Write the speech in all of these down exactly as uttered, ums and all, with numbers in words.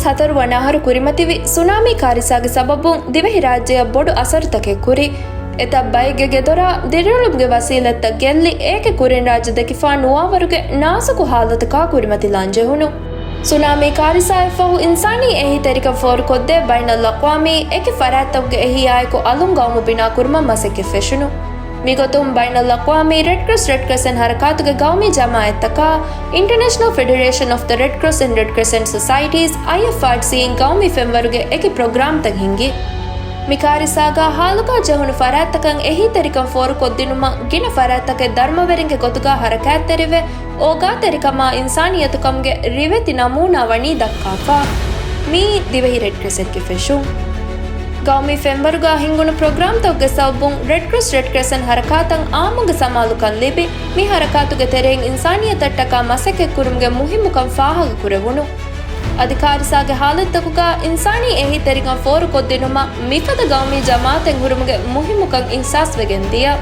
ހަތަރު ވަނަ އަހަރު ކުރިމަތިވި ސުނާމީ ކާރިސާގެ ސަބަބުން ދިވެހިރާއްޖެއަށް ބޮޑު އަސަރުތަކެއް ކުރި. އެތައް ބައެއްގެ ގެދޮރާ ދިރިއުޅުމުގެ ވަސީލަތްތައް ގެއްލި، އޭގެ ކުރިން ރާއްޖެ ދެކިފާ ނުވާވަރުގެ ނާޒުކު ހާލަތަކާ ކުރިމަތިލާން ޖެހުނު. ސުނާމީ ކާރިސާއަށްފަހު އިންސާނީ އެހީތެރިކަން ފޯރުކޮށްދޭ ބައިނަލްއަޤްވާމީ އެކި ފަރާތްތަކުގެ އެހީއާއެކު އަލުން ގައުމު ބިނާކުރުމަށް މަސައްކަތް ފެށުނު. މިގޮތުން ބައިނަލްއަޤްވާމީ ރެޑްކްރޮސް ރެޑްކްރެސެންޓް ހަރަކާތުގެ ގައުމީ ޖަމާއަތްތަކާ، އިންޓަރނޭޝަނަލް ފެޑެރޭޝަން އޮފް ދަ ރެޑްކްރޮސް އެންޑް ރެޑްކްރެސެންޓް ސޮސައިޓީސް، އައިއެފްއާރްސީ އިން ގައުމީ ފެންވަރުގެ އެކި ޕްރޮގްރާމްތައް ހިންގި. މި ކާރިސާގަ ހާލުގަ ޖެހުނު ފަރާތްތަކަށް އެހީތެރިކަން ފޯރުކޮށްދިނުމަށް ގިނަ ފަރާތްތަކެއް ދަރުމަވެރިންގެ ގޮތުގަ ހަރަކާތްތެރިވެ، އޯގާތެރިކަމާ އިންސާނިއްޔަތުކަމުގެ ރިވެތި ނަމޫނާ ވަނީ ދައްކާފަ. މިއީ ދިވެހި ރެޑްކްރެސެންޓްގެ ފެށުން. ގައުމީ ފެންވަރުގަ ހިންގުނު ޕްރޮގްރާމްތަކުގެ ސަބަބުން ރެޑްކްރޮސް ރެޑްކްރެސެންޓް ހަރަކާތަށް އާއްމުގެ ސަމާލުކަން ލިބި، މި ހަރަކާތުގެ ތެރެއިން އިންސާނިއްޔަތަށްޓަކާ މަސައްކަތްކުރުމުގެ މުހިއްމުކަން ފާހަގަކުރެވުނު. އަދި ކާރިސާގެ ހާލަތްތަކުގަ އިންސާނީ އެހީތެރިކަން ފޯރުކޮށްދިނުމަށް މިފަދަ ގައުމީ ޖަމާއަތެއް ހުރުމުގެ މުހިއްމުކަން އިހްސާސްވެގެންދިޔަ.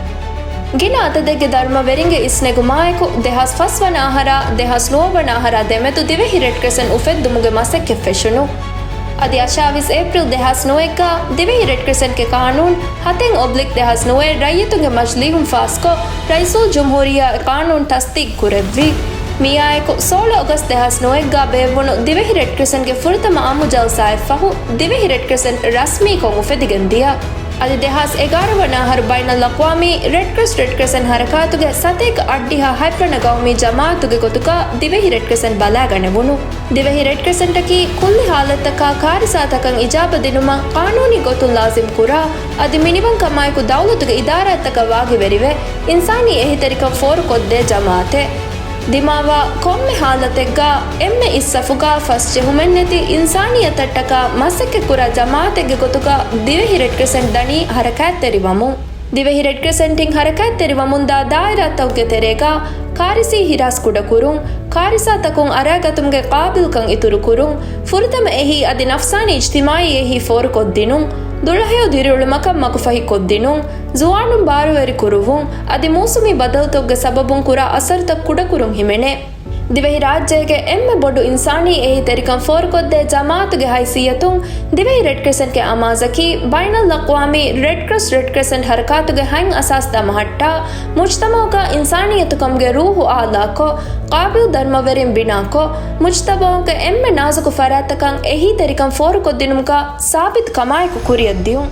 ގިނަ އަދަދެއްގެ ދަރުމަވެރިންގެ އިސްނެގުމާއެކު، ދެހާސް ފަސް ވަނަ އަހަރާ ދެހާސް ނުވަ ވަނަ އަހަރާ ދެމެދު ދިވެހި ރެޑްކްރެސެންޓް އުފެއްދުމުގެ މަސައްކަތް ފެށުނު. އަދި އަށާވީސް އޭޕްރިލް ދެހާސް ނުވައެއްގަ ދިވެހި ރެޑްކްރެސެންޓްގެ ޤާނޫނު ހަތެއް އޮބްލިކް ދެހާސް ނުވައެއް ރައްޔިތުންގެ މަޖިލީހުން ފާސްކޮށް، ރައީސުލްޖުމްހޫރިއްޔާ އެ ޤާނޫނު ތަޞްދީޤު ކުރެއްވި. މިއާއެކު ސޯޅަ އޮގަސްޓް ދެހާސް ނުވައެއްގަ ބޭއްވުނު ދިވެހި ރެޑްކްރެސެންޓްގެ ފުރަތަމަ އާއްމު ޖަލްސާއެއްފަހު، ދިވެހި ރެޑްކްރެސެންޓް ރަސްމީކޮށް އުފެދިގެން ދިޔަ. އަދި ދެހާސް އެގާރަ ވަނަ އަހަރު ބައިނަލްއަޤްވާމީ ރެޑްކްރޮސް ރެޑްކްރެސެންޓް ހަރަކާތުގެ ސަތޭކަ އަށްޑިހަ ހަތްވަނަ ގައުމީ ޖަމާއަތުގެ ގޮތުގަ ދިވެހި ރެޑްކްރެސެންޓް ބަލާގަނެވުނު. ދިވެހި ރެޑްކްރެސެންޓަކީ ކުއްލި ހާލަތްތަކާ ކާރިސާތަކަށް އިޖާބަ ދިނުމަށް ޤާނޫނީ ގޮތުން ލާޒިމް ކުރާ، އަދި މިނިވަންކަމާއެކު ދައުލަތުގެ އިދާރާތަކަށް ވާގިވެރިވެ، އިންސާނީ އެހީތެރިކަން ފޯރުކޮށްދޭ ޖަމާއަތެއް. ދިމާވާ ކޮންމެ ހާލަތެއްގަ އެންމެ އިސްސަފުގަ ފަސް ޖެހުމެއްނެތި އިންސާނިއްޔަތަށްޓަކާ މަސައްކަތްކުރާ ޖަމާއަތެއްގެ ގޮތުގަ ދިވެހި ރެޑްކްރެސެންޓް ދަނީ ހަރަކާތްތެރިވަމުން. ދިވެހި ރެޑްކްރެސެންޓިން ހަރަކާތްތެރިވަމުންދާ ދާއިރާތަކުގެ ތެރޭގަ ކާރިސީ ހިރާސް ކުޑަކުރުން، ކާރިސާތަކުން އަރާގަތުމުގެ ޤާބިލްކަން އިތުރުކުރުން، ފުރަތަމަ އެހީ އަދި ނަފްސާނީ އިޖްތިމާޢީ އެހީ ފޯރުކޮށްދިނުން، ދުޅަހެޔޮ ދިރިއުޅުމަކަށް މަގުފަހިކޮށްދިނުން، ޒުވާނުން ބާރުވެރިކުރުވުން، އަދި މޫސުމީ ބަދަލުތަކުގެ ސަބަބުން ކުރާ އަސަރުތައް ކުޑަކުރުން ހިމެނޭ. ދިވެހިރާއްޖޭގެ އެންމެ ބޮޑު އިންސާނީ އެހީތެރިކަން ފޯރުކޮށްދޭ ޖަމާއަތުގެ ހައިސިއްޔަތުން، ދިވެހި ރެޑްކްރެސެންޓްގެ އަމާޒަކީ ބައިނަލްއަޤްވާމީ ރެޑްކްރޮސް ރެޑްކްރެސެންޓް ހަރަކާތުގެ ހަތް އަސާސް ދަމަހައްޓާ، މުޖްތަމަޢުގަ އިންސާނިއްޔަތުކަމުގެ ރޫޙު އާލާކޮށް، ޤާބިލް ދަރުމަވެރިން ބިނާކޮށް، މުޖްތަމަޢުގެ އެންމެ ނާޒުކު ފަރާތްތަކަށް އެހީތެރިކަން ފޯރުކޮށްދިނުމުގަ ސާބިތުކަމާއެކު ކުރިއަށްދިޔުން.